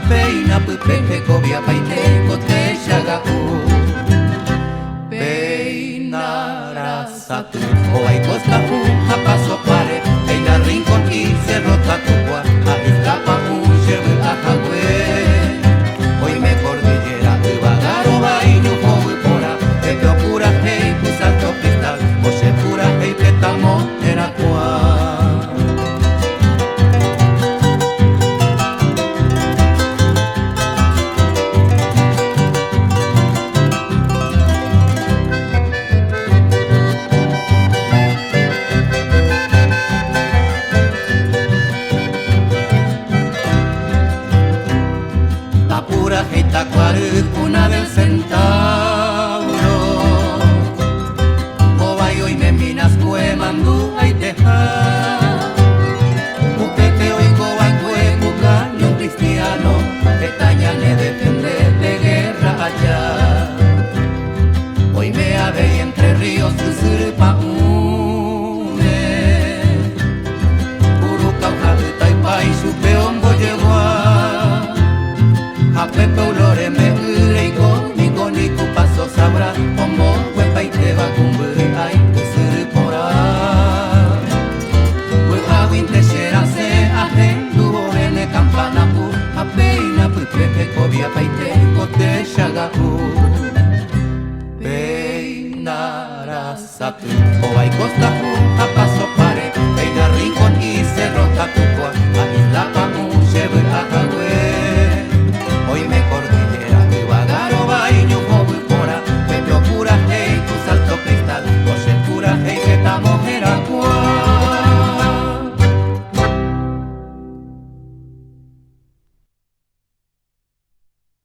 Péina pype hekoviapaite ko techaga'u. Péina rasaty hovái Costa Hu ha Paso Kuare, péina Rincón y Cerro Tatukua ha Iztapa Hu che vy'a hague. Oime cordillera yvága rovái ñu hovy porã, pépe opurahéi ku Salto Cristal, ko che purahéi pe tamo herakuã. Apurahéi takuary cuna del centauro Hovái oime Minas kue mandu'aiteha Upépe oiko va'ekue ku cañón cristiano Heta ñane defende pe guerra aja Oime avei Entre Ríos ysyry pa'ũme Uruka oha'ytaipa ichupe ombojegua Ha pe pueblo rembe'y reiko niko niku Paso Sabra omboguepaitéva kumbyry ái ysyry porã Vy'aguinte che rasẽ ahendu vove ne campana pu Ha péina pype hekoviapaite ko techaga'u Péina rasaty hovái Costa Hu ha.